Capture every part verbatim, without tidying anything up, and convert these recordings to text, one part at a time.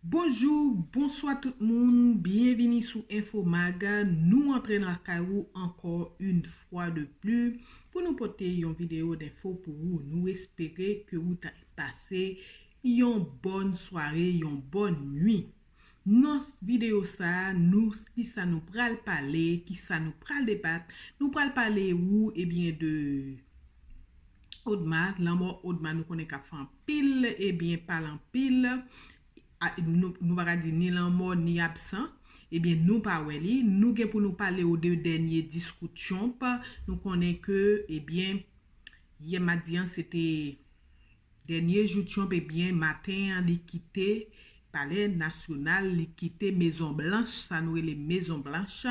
Bonjou, bonswa tout moun, byenvini sou Infomag. Nou antre nan lakay ou ankò yon fwa de pli pou nou pote yon videyo denfo pou ou. Nou espere ke ou ta pase yon bòn sware, yon bòn nwi. Nan videyo sa a, nou, kisa nou pral pale, kisa nou pral debat, nou pral pale ou, ebyen, de Odma, lanmò Odma nou konnen k ap fè anpil, ebyen, pale anpil. A, nou, nou pa ka di ni lanmò, ni absan. Ebyen, nou pa wè li. Nou gen pou nou pale ou de dènye diskou Trump. Nou konnen ke, ebyen, yè madi an, se te dènye jou Trump, ebyen, maten an, li kite Palè Nasyonal, li kite Mezon Blanch, sa nou rele Mezon Blanch,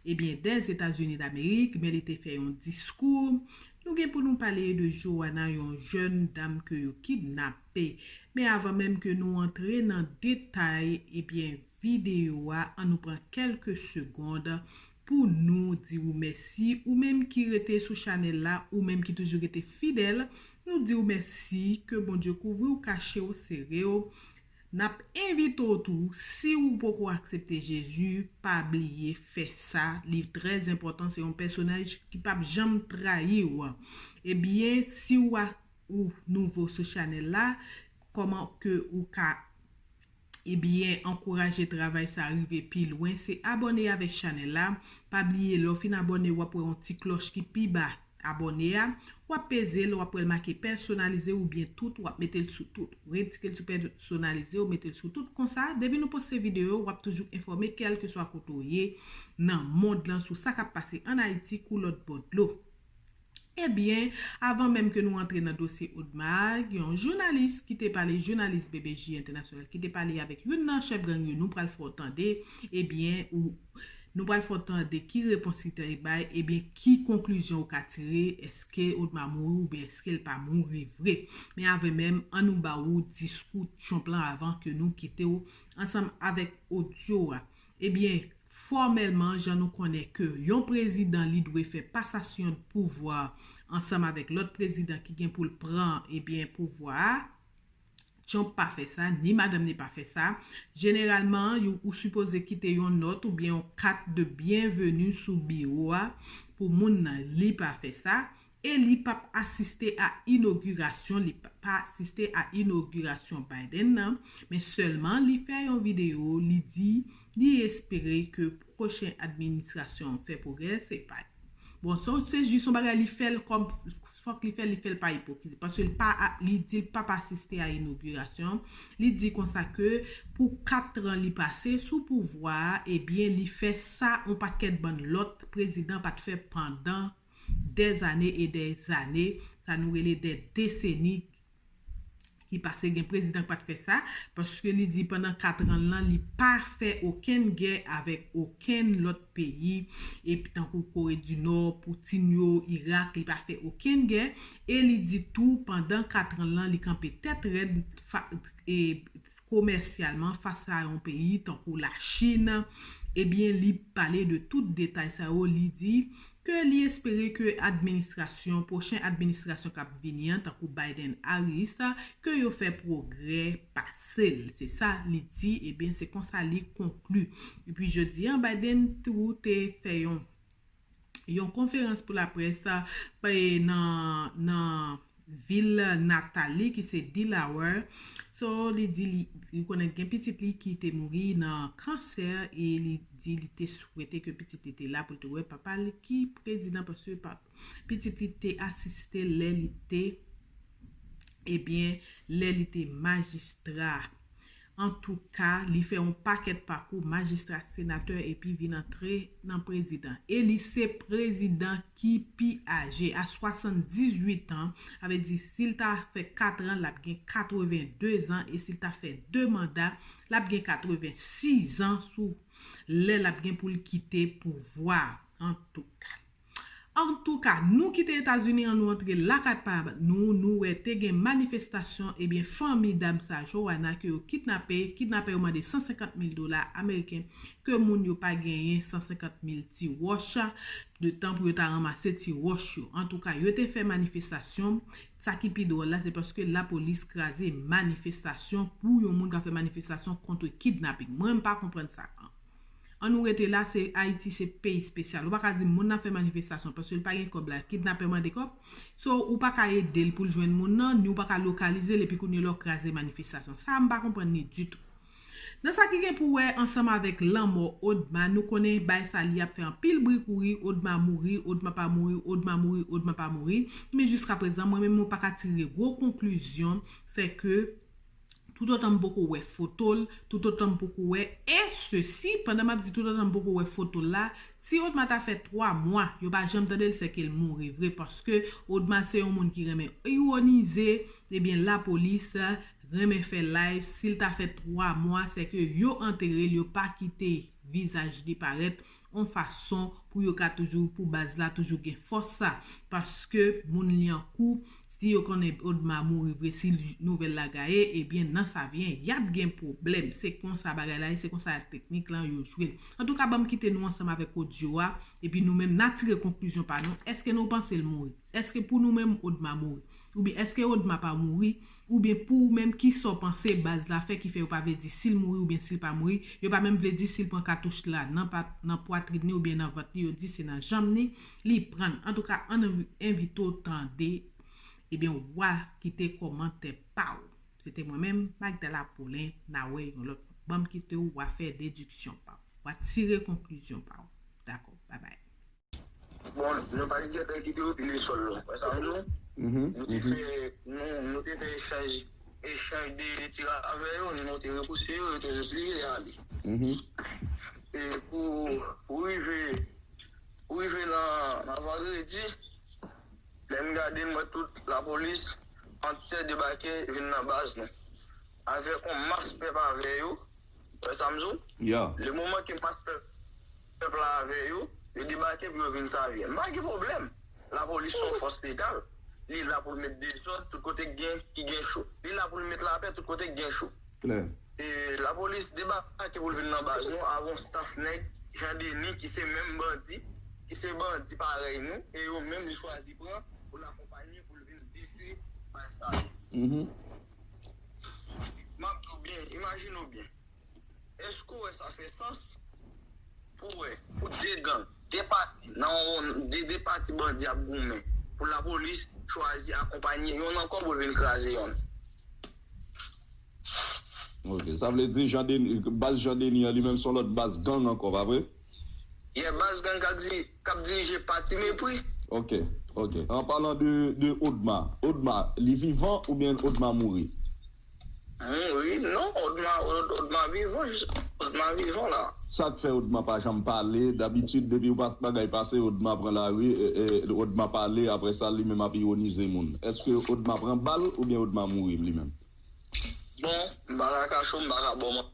ebyen, Dèzetazini Damerik, men li te fè yon diskou. Nou gen pou nou pale de Joanna, yon jèn dam ke yo kidnape. Men avan menm ke nou antre nan detay, ebyen, videyo a, ann nou pran kèlke segond pou nou di ou mèsi, ou menm ki rete sou chanèl la, ou menm ki toujou rete fidèl, nou di ou mèsi, ke Bondye kouvri w, kache w, sere w. N ap envite w tou, si ou poko aksepte Jezi, pa bliye fè sa, li trè enpòtan, se yon pèsonaj ki p ap janm trayi w. Ebyen, si w a, ou nouvo sou chanèl la, kòman ke ou ka, ebyen, ankouraje travay sa rive pi lwen, se abòne avèk chanèl la. Pa bliye, lè w fin abòne, w ap wè yon ti klòch ki pi ba abòne a. W ap peze l, w ap wè l make pèsonalize oubyen tout, w ap mete l sou tout. Retike l sou pèsonalize, ou mete l sou tout. Konsa, depi nou poste videyo, w ap toujou enfòme kèlkeswa kote w ye nan mond lan sou sa k ap pase ann Ayiti kou lòt bò dlo. Ebyen, avan menm ke nou antre nan dosye Odma, yon jounalis ki te pale, jounalis B B J Entènasyonal, ki te pale avèk youn nan chèf gang yo, nou pral fè w tande, ebyen, ou, nou pral fè w tande ki repons li te bay, ebyen, ki konklizyon ou ka tire, èske Odma mouri oubyen èske l pa mouri vre. Men avan menm, ann nou ba ou diskou Trump lan avan ke nou kite w ansanm avèk odyo a. Ebyen, fòmèlman, jan nou konnen ke yon prezidan, li dwe fè pasasyon de pouvwa ansanm avèk lòt prezidan ki gen pou l pran, ebyen, pouvwa a. Trump pa fè sa, ni madanm ni pa fè sa. Jeneralman, yo, ou sipoze kite yon nòt oubyen yon kat de byenveni sou biwo a pou moun nan, li pa fè sa. E li p ap asiste a inogirasyon, li p ap asiste a inogirasyon Biden nan, men sèlman li fè yon videyo, li di li espere ke pwochen administrasyon an fè pwogrè, se pa. Bon, so, se jis yon bagay li fè l kòm, fòk li fè l, li fè l pa ipokrit, paske li pa, li di l p ap asiste a inogirasyon. Li di konsa ke pou kat an li pase sou pouvwa a, ebyen, li fè sa yon pakèt bann lòt prezidan pa t fè pandan dèzane e dèzane, sa nou rele dè deseni ki pase, gen prezidan ki pa t fè sa, paske li di pandan kat an lan, li pa fè okenn gè avèk okenn lòt peyi, epi tankou Kore di Nò, Poutin yo, Irak, li pa fè okenn gè, e li di tou, pandan kat an lan, li kanpe tèt rèd fa-, e, komèsyalman fas a yon peyi tankou Lachin, ebyen, li pale de tout detay sa yo, li di ke li espere ke administrasyon, pwochen administrasyon k ap vini an, tankou Biden-Harris, ke yo fè pwogrè pase l. Se sa li di, ebyen, se konsa li konkli. Epi jodi an, Biden tou te fè yon, yon konferans pou laprès, e, nan, nan vil natal li, ki se Delaware. So, li di li, li konnen gen pitit li ki te mouri nan kansè, e li di li te swete ke pitit li te la pou l te wè papa li ki prezidan, paske pa, pitit li te asiste lè li te, ebyen, lè li te majistra. Antouka, li fè yon pakèt pakou majistra, senatè, epi vin antre nan prezidan. E li se prezidan ki pi aje, a swasanndizuit an, sa vle di si l ta fè kat an, l ap gen katrevenndezan, e si l ta fè de manda, l ap gen katrevensizan sou lè l ap gen pou l kite pouvwa a. Antouka. Antouka, nou kite Etazini an, nou antre lakay pa nou, nou wè te gen manifestasyon, ebyen, fanmi dam sa, Joanna, ke yo kidnape, kidnapè yo mande san senkant mil dola ameriken, ke moun yo pa genyen san senkant mil ti wòch, de tan pou yo ta ranmase ti wòch yo. Antouka, yo te fè manifestasyon, sa ki pi dwòl la, se paske lapolis kraze manifestasyon pou yon moun ka fè manifestasyon kont kidnaping. Mwen, m pa konprann sa. An nou rete la, se Ayiti, se peyi espesyal. Ou pa ka di moun nan fè manifestasyon, paske l pa gen kòb la, kidnapè mande kòb. So, ou pa ka ede l pou l jwenn moun nan, ni ou pa ka lokalize l, epi kounye a w kraze manifestasyon. Sa a, m pa konprann li ditou. Nan sa ki gen pou wè ansanm avèk lanmò Odma, nou konnen bay sa li ap fè anpil bri kouri, Odma mouri, Odma pa mouri, Odma mouri, Odma pa mouri. Men jiska prezan, mwen menm, mwen pa ka tire gwo konklizyon, se ke toutotan m poko wè foto l, toutotan m poko wè, e sesi, pandan m ap di toutotan m poko wè foto l la, si Odma ta fè twa mwa, yo pa janm tande l, se ke l mouri vre, paske Odma se yon moun ki renmen iwonize, ebyen, lapolis renmen fè live, si l ta fè twa mwa, se ke yo antere l, yo pa kite vizaj li parèt, yon fason pou yo ka toujou, pou baz la toujou gen fòs sa, paske moun li an kou, si yo konnen Odma mouri vre, si nouvèl la gaye, ebyen, nan Savyen, y ap gen pwoblèm. Se konsa bagay la ye, se konsa teknik lan yo jwe l. Antouka, ban m kite nou ansanm avèk odyo a, epi nou menm, n a tire konklizyon pa nou. Èske nou panse l mouri? Èske pou nou menm, Odma mouri? Oubyen èske Odma pa mouri? Oubyen pou ou menm, kisa w panse baz la fè ki fè yo pa vle di si l mouri oubyen si l pa mouri? Yo pa menm vle di si l pran katouch la nan pa, nan pwatrin ni oubyen nan vant li, yo di se nan janm ni li pran l. Antouka, ann envi-, envite w tande, ebyen, w a kite kòmantè pa w. Se te mwen menm, Magdala Paulin, n a wè yon lòt fwa. Ban m kite w, w a fè dediksyon pa w. W a tire konklizyon pa w. Dakò, babay. Bon, nou pa t gentan kite yo pile sòl la. Wè sa m di w? Nou te fè, nou, nou te fè echanj, echanj de tir avè yo, nou te repouse yo, yo te repliye ale. E pou, pou rive, pou rive nan, nan vandredi, lè m gade, m wè tout lapolis antyè debake vin nan baz nou. Avèk yon mas pèp avè yo, Wè sa m di w? Le moman ke mas pèp, pèp la avè yo, yo debake pou yo vin Savyen. M pa gen pwoblèm. Lapolis se yon fòs legal. Li la pou l met dezòd tout kote k gen, ki gen cho. Li la pou l met lapè tout kote k gen cho. E lapolis debake pou l vin nan baz nou avè yon staf nèg, Jan Deni, ki se menm bandi, ki se bandi parèy nou, e yo menm li chwazi pran pou l akonpanye, pou l vin detwi baz sa. M ap di w byen, imajine w byen. Èske w wè sa fè sans pou wè, pou de gang, de pati, nan yon, de, de pati bandi ap goumen, pou lapolis chwazi akonpanye yonn ankò pou l vin kraze yonn? Ok, sa vle di Jan Deni, baz Jan Deni an li menm se yon lòt baz gang ankò, pa vre? Yeah, baz gang k ap di, k ap dirije pati Mepri. Ok, ok. An palan de, de Odma, Odma, li vivan oubyen Odma mouri? Mouri? Non, Odma, Od-, Odma vivan, jis-, Odma vivan la. Sa k fè Odma pa janm pale? Dabitid, depi yon pa-, bagay pase, Odma pran lari, e, e, Odma pale, apre sa, li menm ap iwonize moun. Èske Odma pran bal oubyen Odma mouri li menm? Bon, m pa ka kache w, m pa ka ba w manti.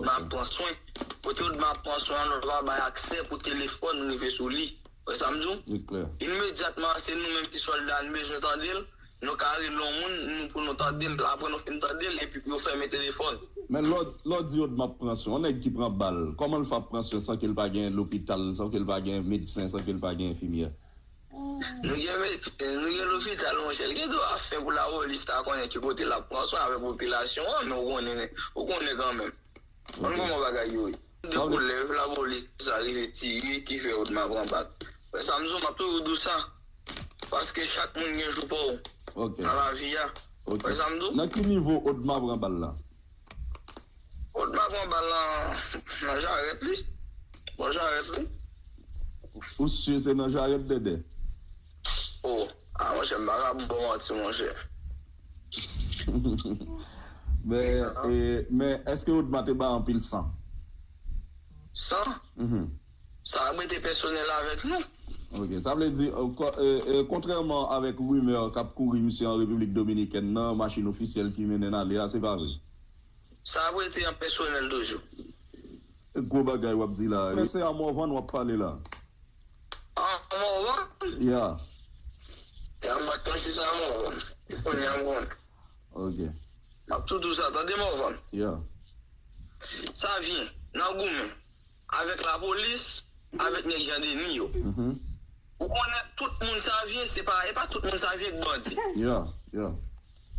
Odma ap pran swen. Kote Odma ap pran swen an, nou pa bay aksè pou telefòn rive sou li. Wè sa m di w? Imedyatman, se nou menm ki sòlda, nou bezwen tande l. Nou ka rele yon moun, nou, pou nou tande l. Apre nou fin tande l, epi pou yo fèmen telefòn. Men lè w, lè w di Odma ap pran swen, yon nèg ki pran bal, kòman l fè ap pran swen san ke l pa gen lopital, san ke l pa gen medsen, san ke l pa gen enfimyè? Nou gen medsen, nou gen lopital, monchè. L gen dwa fen pou lapolis ta konnen ki kote l ap pran swen avèk popilasyon an, men ou konnen, ou konnen kanmenm. Konn kòman bagay yo ye. De koulèv lapolis sa rive tire ki fè Odma pran bal. Wè sa m di w, m ap toujou di w sa. Paske chak moun gen jou pa w nan lavi a. Wè sa m di w? Nan ki nivo Odma pran bal la? Odma pran bal nan, nan jarèt li. Bò jarèt li. Ou si se nan jarèt Dèdè? Oh, a monchè, m pa ka ba w manti, monchè. Men, e, men èske Odma te bay anpil san? San? Sa ap rete pèsonèl avèk nou. Ok, sa vle di, e, ko-, e, e, kontrèman avèk rimè k ap kouri misye an Repiblik Dominikèn nan, machin ofisyèl ki mennen l ale a, se pa vre? Sa ap rete an pèsonèl toujou. Gwo bagay w ap di la. Men se a Morvan w ap pale la. A, Mòvan. Ya. Ya, m pa t panse sa, Mòvan. E kounye a m konn. Ok. M ap tou di w sa, tande, Mòvan. Ya. Savyen, nan goumen avèk lapolis, avèk nèg Jan Deni yo. Mhm. Ou konnen tout moun Savyen, se pa, e pa tout moun Savyen k bandi. Ya, ya.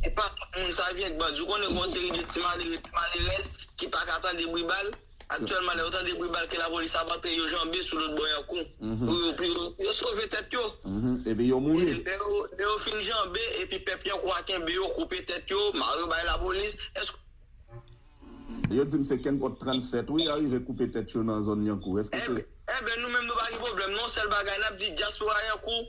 E pa tout moun Savyen k bandi. Ou konnen gen yon seri de ti malere, ti malerèz ki pa ka tande bri bal. Aktyèlman, lè yo tande bri bal ke lapolis ap antre, yo janbe sou lòt bò Yankou. Mhm. Pou yo, pou yo, yo sove tèt yo. Mhm. Epi yo mouri. E lè yo, lè yo fin janbe, epi pèp Yankou a kenbe yo, koupe tèt yo, mare yo bay lapolis. Èske Yo di m se Kenpòt trannsèt, wi, arive koupe tèt yo nan zòn Yankou. Èske se Enben, enben, nou menm nou pa gen pwoblèm, non. Sèl bagay n ap di, dyaspora Yankou,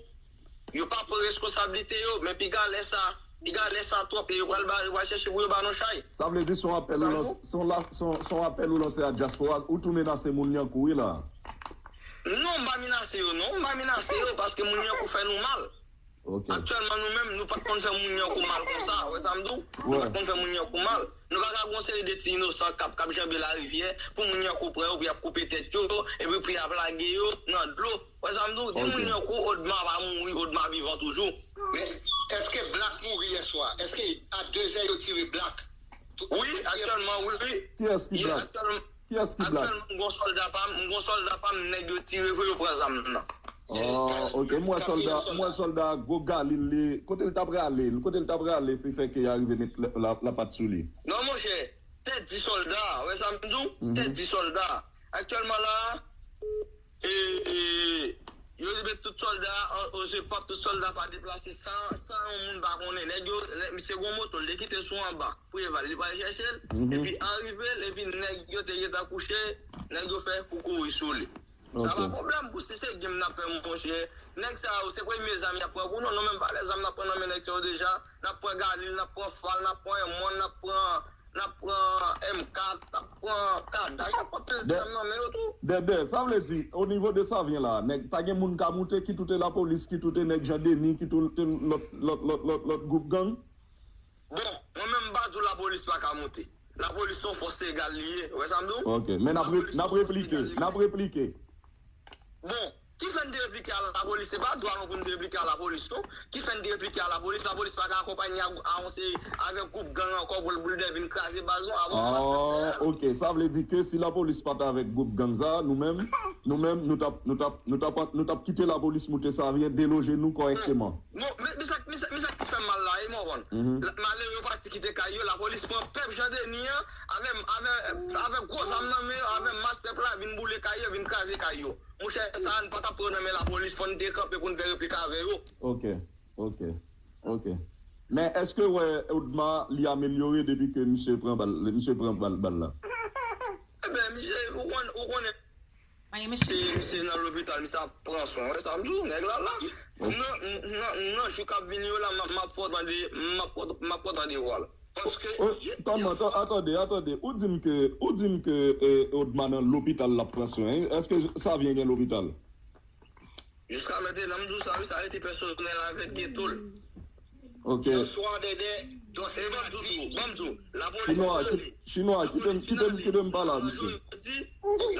yo pa pran reskonsablite yo, men piga lè sa, piga lè sa twòp, e yo pral ba, yo pral chèche pou yo ba nou chay. Sa vle di se yon apèl ou Sa lanse, bon? se yon la, se yon, se yon apèl ou lanse a dyaspora, ou tou menase moun Yankou, wi, la. Non, m pa menase yo, non, m pa menase yo, paske moun Yankou fè nou mal. Ok. Aktyèlman, nou menm, nou pa t konn fè moun Yankou mal konsa. Wè sa m di w? Nou pa t konn fè moun Yankou mal. Nou pa ka gen yon seri de ti inosan k ap, k ap janbe larivyè, pou moun Yankou pran yo, pou y ap koupe tèt yo, epi pou y ap lage yo nan dlo. Wè sa m di w? Di Ok. moun Yankou, Odma pa mouri, Odma vivan toujou. Men, èske Black mouri yèswa? Èske a de zè yo tire Black? Wi, aktyèlman, wi, wi. Kiyès ki Ye, Black? aktyèlman, Kiyès ki Black? Aktyèlman, m gon sòlda pa m, m gon sòlda pa m, nèg yo tire pou yo pran zam nan. Oh, ok. M wè sòlda, m wè sòlda a gwo galil li. Kote l t ap rale? Kote l t ap rale ki fè ke y arive met la, la, lapat sou li? Non, monchè, tèt di sòlda, wè sa m di w? Mhm. Tèt di sòlda. Aktyèlman la, e, e, yo met tout sòlda an, o zepòt, tout sòlda pa deplase san, san yon moun pa konnen. Nèg yo, nèg, misye gon moto, l te kite sou anba. Preval, li pral chèche l, Mhm. epi an rive l, epi nèg yo te gentan kouche, nèg yo fè pou kouri sou li. Sa Ok. pa pwoblèm pou si se game n ap fè, monchè. Nèg sa yo, se premye zam y ap pran pou nou. Nou menm pa lè zam n ap pran nan men nèg sa yo deja. N ap pran galil, n ap pran fal, n ap pran M one, n ap pran, n ap pran M kat, n ap pran kadaj, n ap pran pil Dè- zam nan men yo tou. Dèdè, sa vle di, o nivo de Savyen la, nèg, pa gen moun ka moute, kit ou te lapolis, kit ou te nèg Jan Deni, kit ou te lòt, lòt, lòt, lòt, lòt gwoup gang? Bon, mwen menm m pa di w lapolis pa ka moute. Lapolis se yon fòs egal li ye. Ou wè sa m di w? Ok, men n ap re-, Lapolis n ap se yon fòs replike, egal li n ap ye. replike. Bon, ki fè n te replike a lapolis? Se pa dwa nou pou n te replike a lapolis, non. Ki fè n te replike a lapolis? Lapolis pa ka akonpanye a, a yon seri avèk gwoup gang ankò pou l, pou l te vin kraze baz nou avan. Ah, ok, sa vle di ke si lapolis pa t avèk gwoup gang sa, nou menm, nou menm, nou t ap, nou t ap, nou t ap, nou t ap kite lapolis moute Savyen, deloje nou kòrèkteman. Non, men, men sa, men sa, men sa ki fè m mal la, e mò konn. Mhm. La, malere yo pati kite kay yo, lapolis pran pèp Jan Deni an, avè, avè, avè gwo zam nan men yo, avè mas pèp la, vin boule kay yo, vin kraze kay yo. Monchè, sa a n pa t ap pran nan men lapolis, fò n te kanpe pou n fè replik avè yo. Ok, ok, ok. Men èske w wè Odma li amelyore depi ke misye pran bal, misye pran bal, bal la? Eben, misye, ou konn, ou konnen, Mwen, misye, misye nan lopital, misye ap pran swen. Wè sa m di w, nèg la la. Nan, nan, nan jou k ap vini yo la, m ap, m ap fè w tande, m ap fè w, m ap fè w tande vwa l. Paske, Oh, ye, tanman, ye tan-, atande, atande. Ou di m ke, ou di m ke, eh, Odma nan lopital l ap pran swen. Èske Savyen gen lopital? Jiska mentnan, m di w sa, wi, sa rete pèsonèl avèk geto l. Ok. Bonswa, Dèdè. Donse E ban m di w tou, ban m di w. Lapolis Chinwa, finalize. ki-, Chinwa, kite m, Lapolis kite m, finalize. kite m pale a Nan misye. jodi,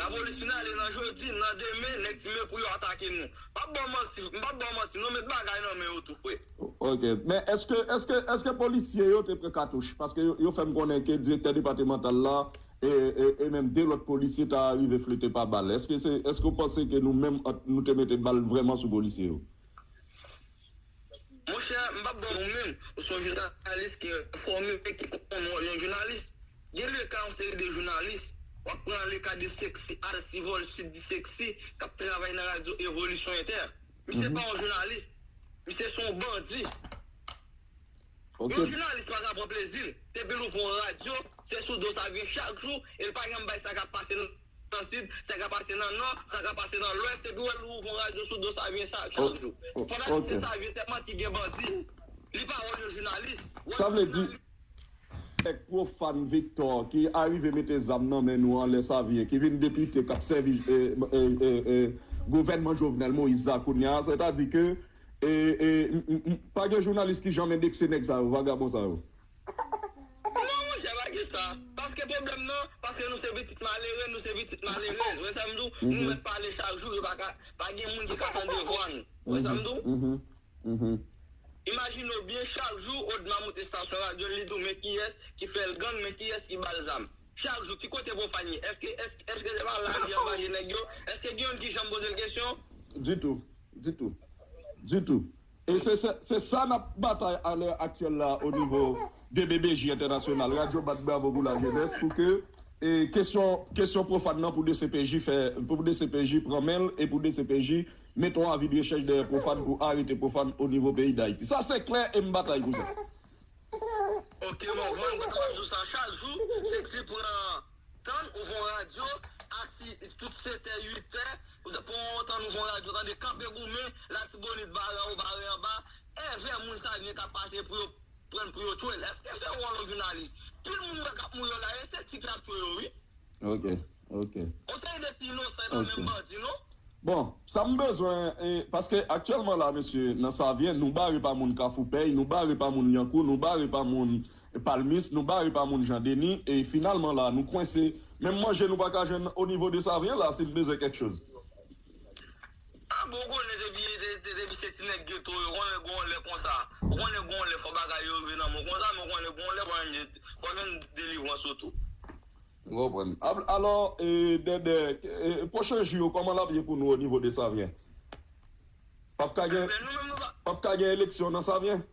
lapolis finalize nan jodi, nan demen, nèg di men pou yo atake nou. M p ap ba w manti, m p ap ba w manti, non, met bagay nan men yo tou, frè. Ok, men èske, èske, èske polisye yo te pran katouch? Paske yo, yo fè m konnen ke direktè depatmantal la e, e, e menm de lòt polisye ta rive flete pa bal. Èske se, èske w panse ke nou menm, ant nou te mete bal vrèman sou polisye yo? Monchè, m p ap ba w menm. Ou se yon jounalis ki enfòme, ki konn wòl yon jounalis. Gen le ka yon seri de jounalis, w ap pran le ka de Sexy, Alcivol, Sud di Sexy, k ap travay nan radyo Evolisyon Entè. Misye Mhm. pa yon jounalis. Misye se yon bandi. Ok. Yon jounalis pa ka pran plezi l. Depi l ouvri yon radyo, se sou do Savyen chak jou, e l pa janm bay sa k ap pase nan Sid, sa k ap pase nan Nò, sa k ap pase nan Lwès, epi w al ouvri yon radyo sou do Savyen sa chak jou. Pandan se Savyen sèlman ki gen bandi. Li pa wòl yon jounalis. Sa vle di, nèg pwofàn Victor ki arive mete zam nan men nou anlè Savyen, ki vin depite, k ap sèvi, eh, eh, eh, eh, gouvènman Jovenel Moïse la kounye a, sètadi ke, eh, eh, m, m, m, pa gen jounalis ki janm endekse nèg sa yo, vagabon sa yo. Non, monchè, pa gen sa. Pa Paske pwoblèm nan, paske nou se pitit malere, nou se pitit malerèz. Ou wè sa m di w? Nou mèt pale chak jou, yo pa ka, pa gen moun ki ka tande vwa nou. Ou wè sa m di w? Imajine w byen, chak jou, Odma monte estasyon radyo l, li di w, men kiyès ki fè l gang, men kiyès ki ba l zam. Chak jou, ki kote Pwofàn ye? Èske, èske, èske se pa la li anraje nèg yo? Èske gen youn ki janm poze l kesyon? Ditou, ditou, ditou. E se, se, se sa n ap batay alè aktyèl la o nivo de B B J entènasyonal. Radyo bat bravo pou lajenès pou ke, e, kesyon, kesyon Pwofàn nan pou D C P J fè, pou D C P J pran men l e pou D C P J mete yon avi de rechèch dèyè Pwofàn pou arete Pwofàn o nivo peyi Dayiti. Sa se klè e m batay pou sa. Ok, Morvan, mwen konn w ap di w sa chak jou, se ti pran tann, ou fè yon radyo, asi tout setè, uitè, ou te pran yon tann, ou fè yon radyo, tande, kanpe goumen, Latibonit bare anwo, bare anba, èvè moun sa vyen k ap pase pou yo pran pou yo tchwe l. Èske se wòl yon jounalis? Pil moun wè k ap mouri yo la, e se tik la ap tchwe yo, wi. Ok, ok. Yon seri de ti inosan, e pa menm bandi, non? Bon, sa m bezwen, e, paske aktyèlman la, mesye, nan Savyen, nou bare pa moun Kafou Pèy, nou bare pa moun Lyankou, nou bare pa moun Palmis, nou bare pa moun Jan Deni, e finalman la, nou kwense. Menm manje nou pa ka jwenn o nivo de Savyen la, si n bezwen kèk choz. A, bon, ou konnen depi, de-, de-, depi se ti nèg geto yo, ou konnen gon lè konsa. Ou konnen gon lè fò bagay yo rive nan men w konsa, men ou konnen gon lè fò jwenn, fò jwenn delivrans ou tou. M konprann. Ab-, alò, e, Dèdè, e, pwochen jou yo, kòman l ap ye pou nou o nivo de Savyen? P ap ka gen, Ebyen, nou menm nou pa p ap ka gen eleksyon nan Savyen?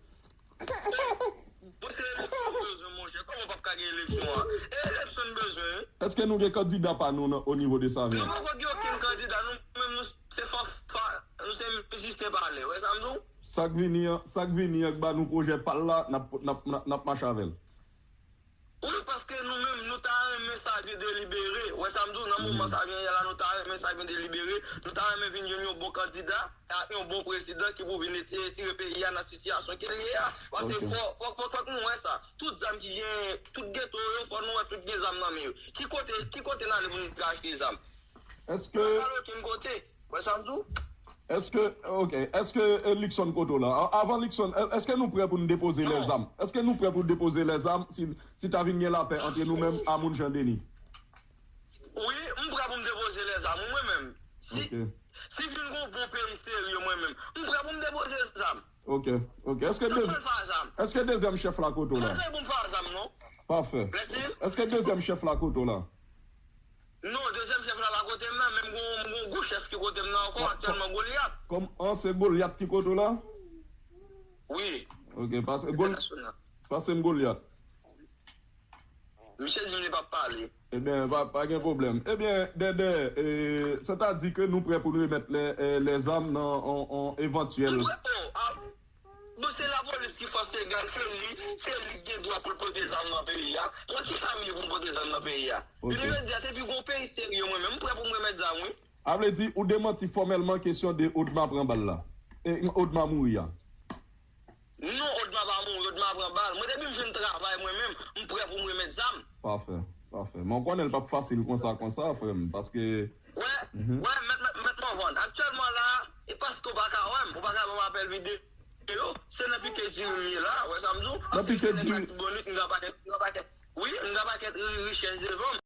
Bon, se eleksyon n bezwen, monchè. Kòman p ap ka gen eleksyon an? E eleksyon n bezwen, wi. Èske nou gen kandida pa nou nan, o nivo de Savyen? Nou poko gen okenn kandida. Nou menm, nou se fanfa, nou se mizisyen palè. Ou wè sa m di w? Sa k vini an, sa k vini an k ba nou pwojè pa l la, n ap, n ap, n ap, n ap mache avè l. Wi, paske nou menm, nou ta renmen Savyen delibere. Ou wè sa m di w, nan moman Savyen ye la, nou ta renmen Savyen delibere. Nou ta renmen vin jwenn yon bon kandida ak yon bon prezidan ki pou vin retire peyi a nan sitiyasyon ke l ye a. Paske fò, fò, fò, fòk nou wè sa. Tout zam ki gen, tout geto yo, fò nou wè tout gen zam nan men yo. Ki kote, ki kote n ale pou nou ka achte zam? Èske, pa al okenn kote. Wè sa m di w? Èske, ok, èske, e, Luckson kote w la? A-, avan Luckson, è-, èske nou prè pou n depoze lèzam? Èske nou prè pou depoze lèzam si, si ta vin gen lapè ant nou menm a moun Jan Deni? Wi, m prè pou m depoze lèzam, wi, mwen menm. Si, si vin gon bon peyi serye, mwen menm, m prè pou m depoze zam. Ok, ok. Èske, èske dezyèm chèf la kote w la? Èske dezyèm chèf la kote w la? Non, dezyèm chèf la pa kote m nan, menm gon, gon gwo chèf ki kote m nan ankò aktyèlman, Golyat. Kòm, an, se Golyat ki kote w la? Wi. Ok, pase, Gol-, pase m Golyat. Misye di m li p ap pale. Ebyen, pa, pa gen pwoblèm. Ebyen, Dèdè, e, sètadi ke nou prè pou n remèt lè, e, lèzam nan on, on evantyèl. Nou prè, oh, a, bon, se lapolis ki fòse gang, se li, se li ki gen dwa pou l pote zam nan peyi a. Mwen ki sa m ye pou m pote zam nan peyi a? Ok. Jodi a, depi gon peyi serye, mwen menm, m prè pou m remèt zam, wi. A vle di, ou demanti fòmèlman kesyon de Odma pran bal la. E, Odma mouri a. Non, Odma pa mouri, Odma pran bal. Mwen, depi m jwenn travay mwen menm, m prè pou m remèt zam. Pafè, pafè. Men w konnen l p ap fasil konsa, konsa, frè m, paske... Wè, wè, mèt, mèt, mèt Mòvann. Aktyèlman la, e paske w pa ka wè m, ou pa ka ban m apèl videyo, se nan pike diri m ye la, wè sa m di w? Nan pike diri. Paske se nèg Latibonit, m gen pakèt, m gen pakèt, wi, m gen pakèt ri-, richès devan m.